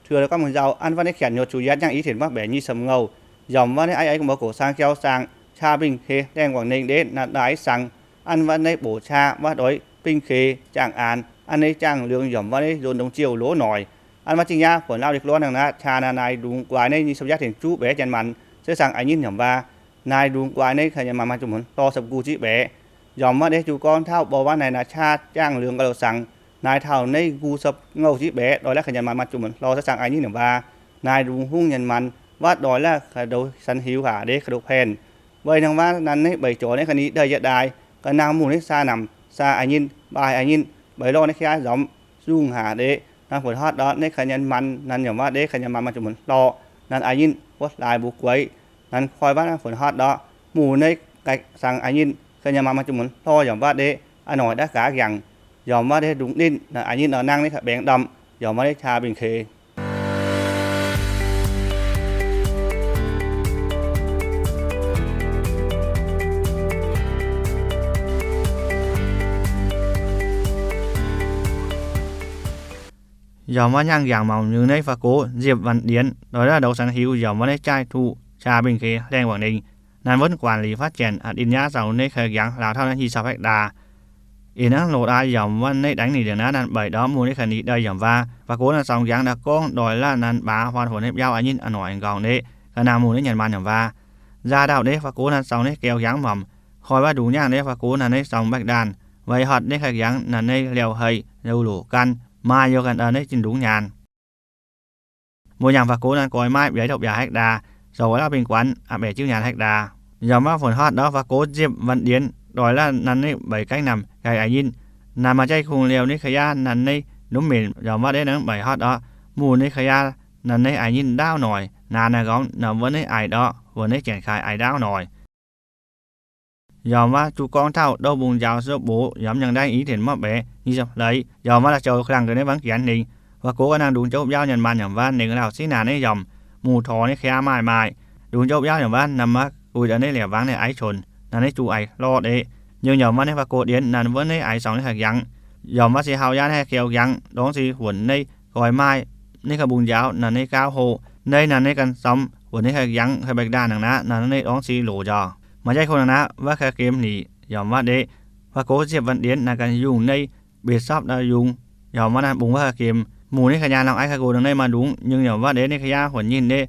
Juoh la'gorngv mungh nzauh, an wuov naaiv kyanc nyuoz zuqc yietv nyangv i tinc maiv baeqc nyic ziepc ngouh. Yaac wuov naaiv aiv aiv gu'nguaaz goqc saang jauv saang, qaa bingh kei laengh guangc ningh ndeic naaiv daaih saang, an wuov naaiv boc qaa wuov doix bingh kei jaangh aanx, an naaiv jaangh liuz yaac wuov naaiv nzon ndongc ziouh loz noic. An wuov zingh yaav buonc lauv liuz lorz nangh naaiv qaa naaiv naaiv ndungx guaax naaiv nyic ziepc yietv tinc juv baeqc janx maanc, se saang a'nyinv yaac wuov naaiv ndungx guaax naaiv ka'nyanc maanc maaih zuqc muonz hlor sapv nqu ziv baeqc. Yaac wuov naaiv juv gorngv tauv bou wuov naaiv naaiv qaa jaangh liuz ga'louh saang, naaiv taux naaiv nqu sapv ngouh ziv baeqc doix la'ka'nyanc maanc maaih zuqc muonz hlor se saang a'nyinv yaac wuov naaiv ndungx hungh nyanc maanc wuov doix la'ka'ndoz san hiuv haac ndeic ka'ndoz paen. Weic naaiv wuov naaiv naaiv beic jorc naaiv ga'ni daaih yietc daaih, ga'naaiv mungh naaiv saa namc saa a'nyinv, baaih a'nyinv, beic lorh naaiv ka'nyanc nzormc zungh haac ndeic naaiv funx hotv ndortv naaiv ka'nyanc maanc naaiv yaac wuov ndeic ka'nyanc maanc maaih zuqc muonz hlor, naaiv a'nyinv wuov laaix mbuo gueix naaiv koi wuov naaiv funx hotv ndortv mungh naaiv gaix saang a'nyinv ka'nyanc maanc maaih zuqc muonz hlor yaac wuov ndeic a'noic daav gaax yangc, yaac wuov ndeic ndungx ninh naaiv a'nyinv nor nangv naaiv ka'bengx ndormc, yaac wuov ndeic qaa bingh kei. Yaac wuov nyangh yangc mangc nyungc naaiv fa'gox nziepv waanc ndienx doix la'ndoz san hiuv yaac wuov naaiv jaai tuqv qaa bingh kei laengh guangc ningh. Naaiv wuov guanc lic faatv janx a'din nyaav zaux naaiv ka'nyiec yangh laauh tauv naaiv nyic sapv hekc daaih. Ih hnangv loz-daaih yaac wuov naaiv daengx nyic ndiangx naaiv naaiv beic ndortv mungh naaiv ka'ni daaih yaac wuov fa'gox naaiv zaux yangh naaiv gorngv doix la'naaiv baax huaan funx naaiv biauv a'nyinv a'noic nqorngc naaiv ga'naaiv mungh naaiv nyanc maanc yaac wuov nzaa ndau naaiv fa'gox naaiv zaux naaiv gaengh yangh mangc, koi wuov ndungx nyangv naaiv fa'gox naaiv zaux baeqc ndaanh weic hotv naaiv ka'nyiec yangh naaiv naaiv liouh hei liouh loc gan maaih youh ganh naaiv jin ndungx nyaanh. Mbuo yangh fa'gox naaiv goix maaih mbiaauc douc mbiaauc hekc daaih, zoux wuov lauv bingh guanx aqv baeqc jiuv nyaanh hekc daaih. Yaac wuov funx hotv ndortv fa'gox nziepv waanc ndienx doix la'naaiv naaiv beic gaengh namc gaix a'nyinv. Naaiv maaih jaiv kungx liouh naaiv ka'nyiec yangh naaiv naaiv ndungx mbenc yaac wuov naaiv naaiv beic hotv ndortv mungh naaiv ka'nyiec yangh naaiv naaiv a'nyinv ndaauv noic naaiv naaiv nqorngv naaiv wuov naaiv aic ndortv funx naaiv janx kaaix aic ndaauv noic. Yaac wuov juv gorngv tauv douh mbungh njaaux suov box yaac wuov nyangh ndaengv i tinc maiv baeqc nyic sapv hleix. Yaac wuov la'jouv ka'langh ga'naaiv wangv janx ningx, fa'gox ga'naaiv ndungx jouv biauv nyanc maanc yaac wuov ningx lauh singx naanc naaiv yaac mungh torx naaiv ka'nyiec yangh maaih maaih ndungx jouv biauv yaac wuov naaiv maaih guix ndortv naaiv liepc wangv naaiv aic cunx naaiv naaiv juv aic lorh ndeic. Nyungc yaac wuov naaiv fa'gox ndienx naaiv wuov naaiv aic zaux naaiv ka'nyiec yangh. Yaac wuov se hauh yaav naaiv ka'nyiec yangh ndorngv se funx naaiv goix maaih naaiv ga'mbungh njaaux naaiv naaiv gaauv hoqc naaiv naaiv naaiv ganh somx funx naaiv ka'nyiec yangh ka'baeqc ndaanh nangc naaiv naaiv naaiv ndorngv se loc njaaux. Maaih jaiv kungx nangc naaiv wuov ka'nyiec gemh nic yaac wuov ndeic fa'gox nziepv waanc ndienx naaiv ganh yungh naaiv mbenc sopv ndau yungh. Yaac wuov naaiv bungx wuov ka'nyiec gemh mungh naaiv ka'nyiec yangh lorngh aiv ka'nyiec gox naaiv naaiv maaih ndungx nyungc yaac wuov ndeic naaiv ka'nyiec yaav funx nyinh naaiv.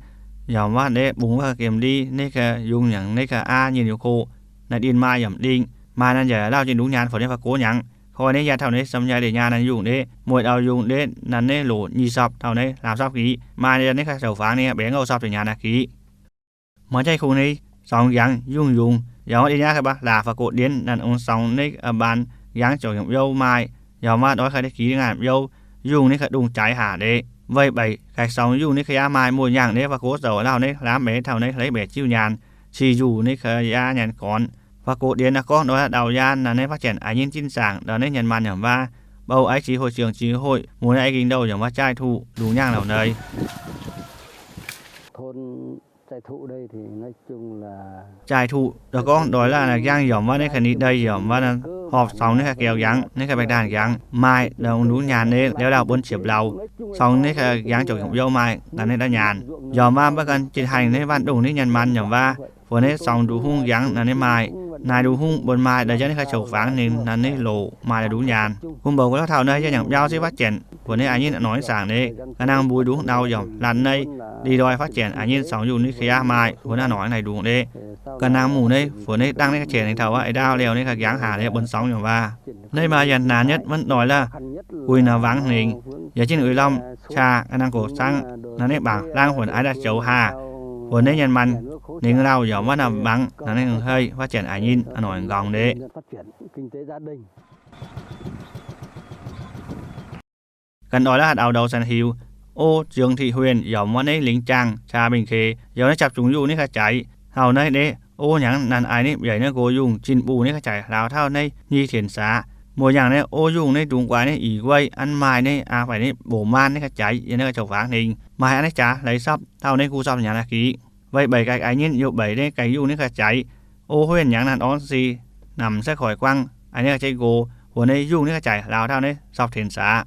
Yaac wuov ndeic bungx wuov ka'nyiec gemh ndiev naaiv ka'nyiec yungh yangh naaiv ka'nyiec aa nyinh youh koqv naaiv ndin maaih yaac ndingh maaih naaiv yaac lauh jin ndungx nyaanh funx naaiv fa'gox nyangx. Koi naaiv yaac taux naaiv samx nyei ndeic nyaanh naaiv yungh ndeic mueiz ndau yungh ndeic naaiv naaiv loc nyic sapv taux naaiv hlaax sapv giq maaih naaiv ka'nyiec zoux fangx naaiv mbenc ngouh sapv deix nyaanh naaiv giq. Maaih jaiv kungx naaiv songx yangh yungh yungz yaac wuov ndin yaac ka'baav laac fa'gox ndienx naaiv ong songx naaiv mbaanx yangh ziouc yaac youh maaih. Yaac wuov doix ka'nyiec giq naaiv youh yungh naaiv ka'ndungh jaaix haac ndeic weic beic gaix songx yungh naaiv ka'nyiec yaav maaih mbuo yangh naaiv fa'gox zoux lauh naaiv hlaax mbenc taux naaiv hleix mbenc jiuv nyaanh cih njuh naaiv ka'nyiec yaav nyanc gornx. Fa'gox ndienx naaiv gorngv doix ndau yaav naaiv naaiv faatv janx a'nyinv jinv zaangc ndau naaiv nyanc maanc yaac wuov bou aiv jiex hoic ziangx jiex hoic mungh naaiv aiv ging ndouh yaac wuov jaai tuqv ndungx nyangv lauh naaiv. Jaai tuqv ndau gorngv doix la'naaiv yangh yaac wuov naaiv ka'nyiec ndeic yaac wuov horpc songx naaiv ka'nyiec gaengh yangh naaiv ka'nyiec baengh ndaanh yangh maaih ndongc ndungx nyaanh naaiv liuz lauh bun qiepc lauh songx naaiv ka'nyiec yangh ziouc youh maaih ganh naaiv daaih nyaanh. Yaac wuov maiv ganh jiex haic naaiv waanc ndongh naaiv nyanc maanc yaac wuov funx naaiv songx nduqc hungh yangh naaiv naaiv maaih naaiv nduqc hungh bun maaih daaih jauv naaiv ka'nyiec zoux fangx ninh naaiv naaiv loc maaih daaih ndungx nyaanh. Gunv mbouc ga'lorqv taux naaiv yaac nyanc biauv se faatv janx funx naaiv a'nyinv noic zaangc naaiv ga'naaiv mbuo ndungx ndau yaac latv naaiv ndie-ndoih faatv janx a'nyinv songx yungh naaiv ka'nyiec yaav maaih funx naaiv noic naaiv ndungx naaiv ga'naaiv mungh naaiv funx naaiv dangh naaiv ka'nyiec tengx taux wuov eix ndaauv liouh naaiv ka'nyiec yangh haac naaiv bun songx yaac wuov naaiv maaih yaac naanc nyetv wuov doix la'guih naaiv wangx ningx yaac jienh uix lomh qaqv ga'naaiv gox cangv naaiv naaiv bangc laangh funx aiv daaih zoux haac funx naaiv nyanc maanc ningx lauh yaac wuov naaiv wangx naaiv naaiv hei faatv janx a'nyinv noic nqorngv naaiv. Ganh doix la'haaix ndau ndau san hiuv, Ov Ziungx Ti Huienh yaac wuov naaiv lingx jaangh caa mingh kei yaac naaiv japc zungx yungh naaiv ga'jaiv. Hauh naaiv naaiv ov hnyangx naaiv aiv naaiv mbiaec naaiv nqox yungh jin mbuo naaiv ga'jaiv hlaax tauv naaiv nyic tienx saax. Mbuo yangh naaiv ov yungh naaiv ndungx guaix naaiv ih nquaiv an maaih naaiv aa faix naaiv mboc maanv naaiv ga'jaiv yiem naaiv ga'jouv fangx ningx maaih haaix naaiv jaax hleix sapv tauh naaiv nqu sapv nyanc naaiv giq. Weic beic gaix a'nyinv youh beic naaiv gaix yungh naaiv ga'jaiv. Ov Huienh hnyangx naaiv orv si namx sai koic guangv a'naaiv ga'jaiv nqox funx naaiv yungh naaiv ga'jaiv hlaax tauv naaiv sapv tienx saax.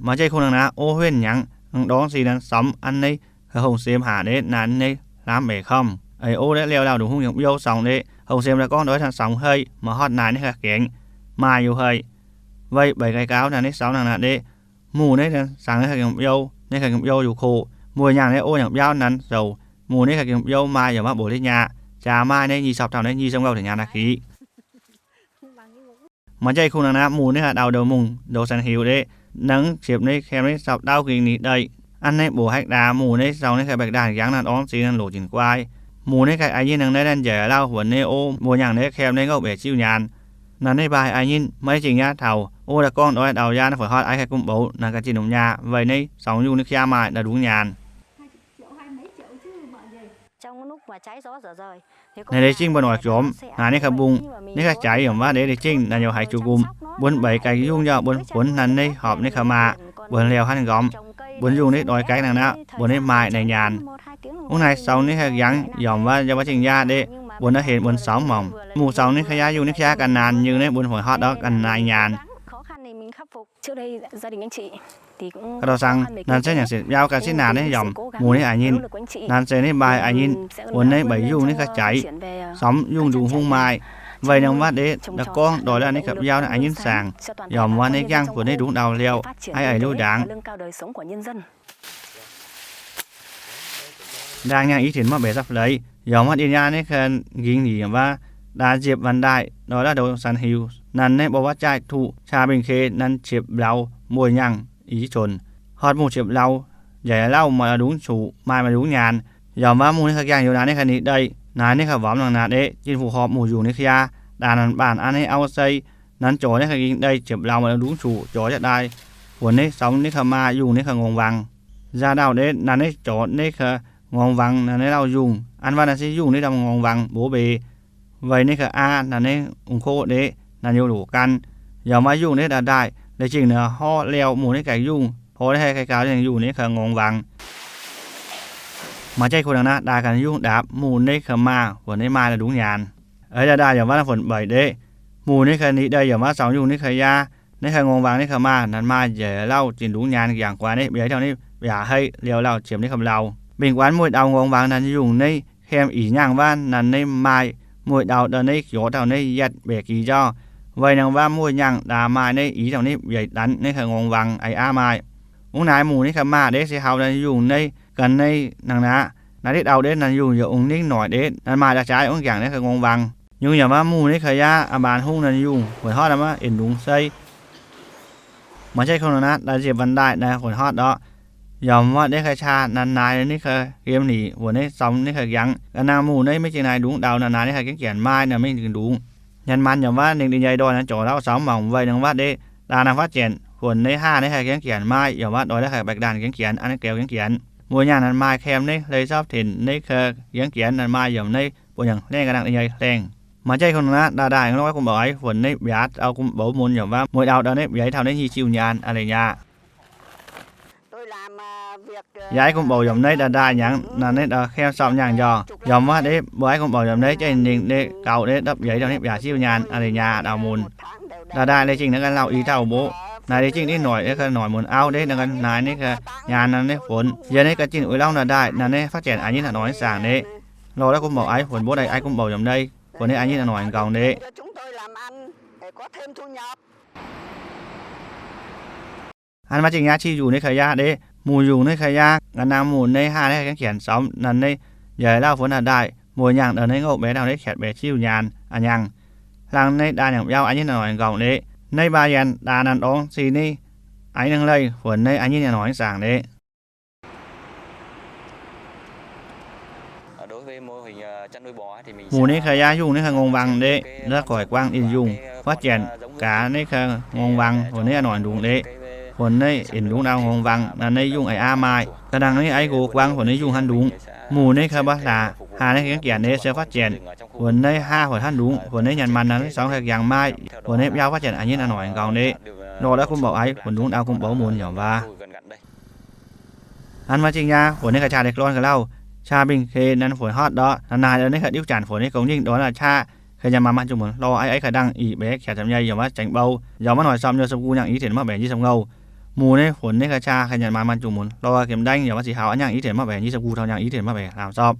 Maaih jaiv kungx nangh naaiv ov Huienh hnyangx Nangv dorngv sin naaiv somx an neiv hongh siem haac ndeiv naaiv neiv hlaam meic komv. Eix ov ndeiv liouh lauh nduqc hungh yiemc biouv songx ndeiv hongh siem ndaaih gorngv ndortv hnangv somx hei, maaih hotv naaic ninh gengh maaih yoc hei. Weic beic ga'gaux naaic neiv somx nangh naaic ndeiv, muh neiv sangx ninh yiemc biouv, ninh yiemc biouv yoc koqv, mbuo nyaangh ndeiv ov yiemc biauv naaic zouc, muh neiv yiemc biouv maaih yaac maiv mbuoqc liuz nyaah, jaax maaih neiv nyic sapv taux neiv nyic ziepc ngouh tengx nyaah naaic qic. Maaih jaiv kungx nangh naaiv muh neiv haaix dauh ndoh mungh ndoh san hiuv ndeiv, nangv ziepc neiv kaem neiv sapv dauh ging ninh deic. An neiv mbuoqc haih daaih muh neiv songx neiv ganh baeqc ndaanh yangh naaiv orngv zingx naaiv loc jinc guai. Muh neiv ganh a'nyinv nangh naaiv naaiv njiec lauh wuonx neiv ov, mbuo nyaangh neiv kaem neiv ngouv mbaeqc ziuh nyaanh. Naaiv neiv mbaih a'nyinv maiv jingh nyaav taux ov, da'gorngv ndortv ndau yaav naaiv fu'hotv aiv haih gunv mboux naaiv ganh zinh ndomh nyaah weic neiv songx yungh neiv kaav maaih ndau ndungv nyaanh. Naaiv leiz jingh mbuo noic jomc naaic neiv ganh mbungh, neiv ganh jaaix yaac mv baac ndeiv leiz jingh naaic youc haiz jiu nqumh, mbuonx mbeix ganh yungh yaac mbuonx funx naaic neiv horpc neiv ganh maah, mbuonx liouh hnangv nqormh, mbuonx yungh neiv doix gaengh nangh naaiv, mbuonx neiv maaih naaic nyaanh. Ungv naaic songx neiv ganh yangh yaac mv baac yaac maiv jingh nyaav ndeiv, mbuonx naaiv henx mbuonx somx mangc. Muh songx neiv ganh yaav yungh neiv ganh ganh naanh nyei neiv mbuonx fu'hotv ndortv ganh naaic nyaanh. Ga'dauh sangx naaic se nyanc sienx biauv ganh sieqv naanc neiv yaac muh neiv a'nyinv, naaic se neiv mbaih a'nyinv, wuonx neiv mbaih yungh neiv ganh jaaix, somx yungh nduqc hungh maaih. Weic naaiv waac ndeiv da'gorngv doix lauh neiv ganh biauv naaiv a'nyinv saangc, yaac mv baac neiv jangh funx neiv ndungv ndau liouh, aiv eix luv ndaangc. Ndaangc nyaangh i tinc maiv mbaeqc zapv leiz, yaac mv baac ndin nyaah neiv ganh nqingx nyic yaac mv baac daaih nziepc waanc daaih doix lauh ndoh san hiuv. Naaic neiv mbuo waac jaaix tuqv qaqv mbingh ke naaic ziepc mbiauz mbuo nyaangh i conx. Horpc muh ziepc mbiauz njiec lauh maaih ndungv cuqc, maaih ndungv nyaanh. Yaac mv baac muh neiv ganh jangh youc naaic neiv ganh ninh deic, naaic neiv ganh wamx nangh naaic ndeiv jinh fuqv horpc muh yungh neiv ganh yaav, daaih naaic baanh an neiv auv sei, naaic zorc neiv ganh nqingx deic ziepc mbiauz maaih ndungv cuqc zorc jatv daaih, funx neiv somx neiv ganh maah yungh neiv ganh ngongh wangc. Nzangc ndau ndeiv naaic neiv zorc neiv ganh ngongh wangc naaic neiv lauh yungh, an waac naaic se yungh neiv ndamv ngongh wangc mbov mbeix. Weic neiv ganh aa naaic neiv ungx kov ndeiv naaic youc loc gan. Yaac mv baac yungh neiv daaih daaih leiz jingh naaic horv liouh muh neiv ganh yungh, horv neiv haih ga'gaux yungh neiv ganh ngongh wangc. Maaih jaiv kungx nangh naaiv daaih ganh yungh ndaapc muh neiv ganh maah funx neiv maaih ndungv nyaanh. Eix daaih daaih yaac mv baac funx mbeix ndeiv, muh neiv ganh ninh deic yaac mv baac songx yungh neiv ganh yaav, neiv ganh ngongh wangc neiv ganh maah naaic maaih njiec lauh zinh ndungv nyaanh yangh guaax neiv mbiaix taux neiv mbiaac hei liouh lauh ziepc neiv ganh lauh. Mbingh guaax mueiz dauh ngongh wangc naaic yungh neiv kaem ih nyaangh waac naaic neiv maaih mueiz dauh daaih neiv jorx taux neiv yietc mbaeqc gix jauv. Weic naaiv waac mueiz nyaangh daaih maaih neiv i taux neiv mbiaix danx neiv ganh ngongh wangc eix aav maaih. Ungv naaic muh neiv ganh maah ndeiv se haux naaic yungh neiv ganh neiv nangh naaic. Naaiv ndeiv ndau ndeiv naaic yungh yaac ungx ningv noic ndeiv naaic maaih daaih jaaix ungv jangc neiv ganh ngongh wangc. Yungh yaac mv baac muh neiv ganh yaav aav baan hungh naaic yungh funx horv naaic mv baac inc ndungx sei. Maaih jaiv kungx nangh naaiv daaih nziepc waanc daaih naaic funx horv ndortv. Yaac mv baac neiv ganh qaqv naaic naaic neiv ganh yiem nyic wuonx neiv somx neiv ganh yangh ga'naaiv muh neiv maiv jiex naaic ndungv ndau naaic naaic neiv ganh gengh jienv maaih naaic maiv jiex ndungx. Nyanc maanc yaac mv baac ninh ndin nyei ndorn naaic zorc lauh somx mangc weic naaiv waac ndeiv daaih naaic fatv janx funx neiv haav neiv ganh gengh jienv maaih yaac mv baac doix neiv ganh baeqc ndaanh gengh jienv an neiv gaux gengh jienv. Mbuo nyaanh naaic maaih kaem neiv hleix sapv tinc neiv ganh gengh jienv naaic maaih yaac mv baac neiv buo nyanc hlengh ga'naaiv nyei hlengh. Maaih jaiv kungx nangh naaiv daaih daaih lorz gu'mbouc aiv funx neiv mbiaac dauh gu'mbouc mun yaac mv baac mueiz dauh daaih neiv mbiaac taux neiv nyic ziuh nyaanh a'leiz nyaac. Yaac aiv gu'mbouc yaac mv baac neiv daaih daaih nyanc naaic neiv daaih kaem sapv nyaanh njaaux. Yaac mv baac ndeiv mbuo aiv gu'mbouc yaac mv baac neiv jaiv ninh neiv gaux ndeiv dapv mbiaac taux neiv mbiaac ziuh nyaanh a'leiz nyaac dauh mun. Daaih daaih leiz jingh naaiv ganh lauh i dauh mbuo. Naaic leiz jingh neiv noic neiv ganh noic mun auv ndeiv naaiv ganh naaic neiv ganh nyaanh naaiv neiv funx. Yie neiv ganh jinh uix lauh naaiv daaih naaiv neiv fatv janx a'nyinv a'noix zaangc ndeiv. Lorz daaih gu'mbouc aiv funx mbuo daaih aiv gu'mbouc yaac mv baac neiv funx neiv a'nyinv a'noix nqaaux ndeiv. An maiv jingh nyaav qiex yungh neiv ganh yaav ndeiv, muh yungh neiv ganh yaav, ga'naaiv muh neiv haav neiv ganh gengh janx somx naaic neiv njaix lauh funx naaic ndaaih, mbuo nyaanh daaih neiv ngouh mbaeqc taux neiv qatv mbaeqc ziuh nyaanh a'nyanc. Hlang neiv daaih nyanc biauv a'nyinv a'noix nqaaux ndeiv. Neiv mbaa yaac daaih naaic dorngx sin neiv a'nyinv leih funx neiv a'nyinv a'noix zaangc ndeiv. Muh neiv ganh yaav yungh neiv ganh ngongh wangc ndeiv, la'koic guangv ninh yungh fatv janx gaax neiv ganh ngongh wangc funx neiv a'noix ndungx ndeiv, funx neiv inc ndungx ndau ngongh wangc naaic neiv yungh a'av maaih. Da'nangc neiv aiv nqox guangv funx neiv yungh hnangv ndungx. Muh neiv ganh mbaa hlaax, haav neiv ganh janx ndeiv se fatv janx, funx neiv haav funx hnangv ndungx, funx neiv nyanc maanc naaic neiv sorngx ganh yangh maaih, funx neiv biauv fatv janx a'nyinv a'noix nqaaux ndeiv. Lorh daaih gu'mbouc aiv funx ndungx ndau gu'mbouc mun yaac mbaa. An maiv jingh nyaav funx neiv ganh qaqv deix glorn ga'lauh, qaqv mbingh ke naaic funx hotv ndortv naaic naaic neiv ganh diuv janx funx neiv gong nyingh ndortv naaic qaqv, ke nyanc maanc maanh jungx muonz lorh aiv aiv ganh dangh i mbaeqc qatv nyei yaac maiv zengx mbou, yaac maiv noic somh nyei sou gu nyaangh i tinc maiv mbaeqc nyic ziepc ngouh. Muz naaiv funx naaiv ga'qaa ga'nyanc maanz maaih zuqc munx lorh gem ndaeng yaac maaih sic haux a'nyaangh i tienx maiv baeqc nyic ziepc guv taux a'nyaangh i tienx maiv baeqc hlaam zorpv.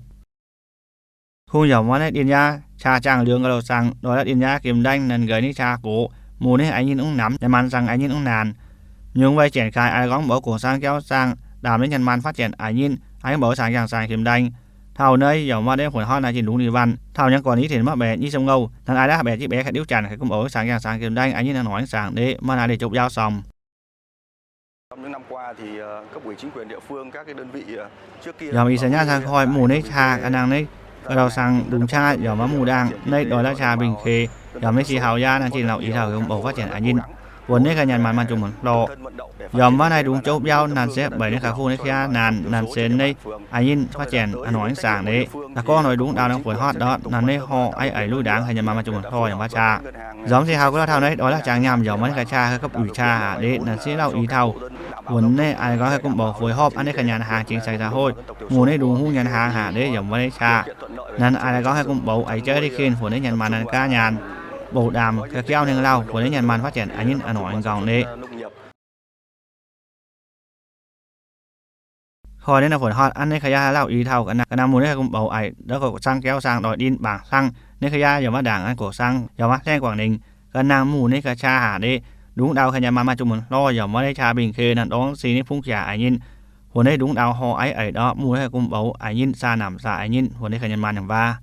Kungx yaac maaih naaiv dien yaav qaa jaang liuz ga'louh zaangc ndoi la'dien yaav gem ndaeng naaic nqaix naaiv qaa gox, muz naaiv a'nyinh mv namx, nyanc maanz zaangc a'nyinh mv naanc. Nyungc weic janx kaaix a'gorngv mbuox gongc saang jauv zaangc ndaamc naaiv nyanc maanz fatv janx a'nyinh, a'gorngv mbuox saang jaang zaangc gem ndaeng. Taux naaiv yaac maaih naaiv funx hotv naaiv jiex ndungx ninh waanh taux nyangv gorn i tienx maiv baeqc nyic ziepc ngouh, hnangv aaix daaih baeqc jienv baeqc kaaix diuv janx kaaix gomh oc saang jaang zaangc gem ndaeng a'nyinh a'norc zaangc ndeic maaih naaiv liuz jopv yaav somx. Yaac ih zanc nyaanh saang koi muz naaiv qaa ga'nangv naaiv ga'ndau saang ndungx qaqv yaac maaih muz ndaangc naaiv ndoi la'qaa mbing ke, yaac naaiv sic haux yaav naaiv jiex lauh i taux gomh oc fatv janx a'nyinh, funx naaiv ga'nyanc maanz maaih zuqc munx lorh. Yaac maaih naaiv ndungx jopv yaav naanc se baeqc naaiv ga'kuv naaiv qaqv naanc naanc sen naaiv a'nyinh fatv janx a'norc zaangc ndeic. Da'gorngv ndoi ndungx ndau naaiv funx hotv ndortv naanc naaiv horh aiv eix luv ndaangc ga'nyanc maanz maaih zuqc munx lorh yaac maaih qaa. Yaac se haux ga'lauh taux naaiv ndoi la'qaa jaang nyaanh yaac maaih naaiv ga'qaa ga'kuv uix qaa haic ndeic naanc se lauh i taux funx naaiv a'gorngv haih gomh mboux fuix hopv a'naaiv ga'nyanc hnaangx jingx sai zaqc hoiv, muz naaiv ndungx hungv nyanc hnaangx haic ndeic yaac maaih naaiv qaa. Naanc a'gorngv haih gomh mboux aiv jeiv deix kin funx naaiv nyanc maanz naanc gaav nyaanh, bouc ndaamc ga'jauv hning lauh funx naaiv nyanc maanz fatv janx a'nyinh a'norc nqaengx ndeic. Koi naaiv naaiv funx hotv a'naaiv ga'qaa lauh i taux ga'nangv muz naaiv haih gomh mboux aiv ndortv gox saang jauv saang ndoih ndin bangc hlang naaiv ga'qaa yaac maaih ndaangc an gox saang yaac maaih hlaeng guangc ningx. Ga'nangv muz naaiv ga'qaa haic ndeic ndungx ndau ga'nyanc maanz maaih zuqc munx lorh yaac maaih naaiv qaa mbing ke naanc ndorngv si naaiv pungv jaax a'nyinh, funx naaiv ndungx ndau horh aiv eix ndortv muz naaiv haih gomh mboux a'nyinh saa namc saa a'nyinh funx naaiv ga'nyanc maanz nyungc baav.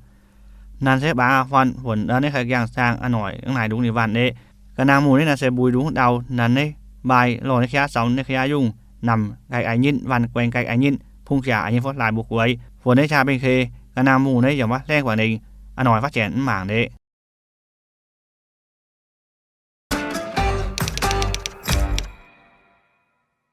Naanc se baac fun funx naaiv ga'jang saang a'norc naaiv ndungx ninh waanh ndeic. Ga'nangv muz naaiv naanc se mbui ndungx ndau naanc naaiv mbaai lorh naaiv qaqv somx naaiv qaqv yungh namc gaix a'nyinh waanh guaeng gaix a'nyinh pungv jaax a'nyinh fov laaix mbuo gueix funx naaiv qaa mbing ke. Ga'nangv muz naaiv yaac maaih hlaeng guangc ningx a'norc fatv janx mv mangc ndeic.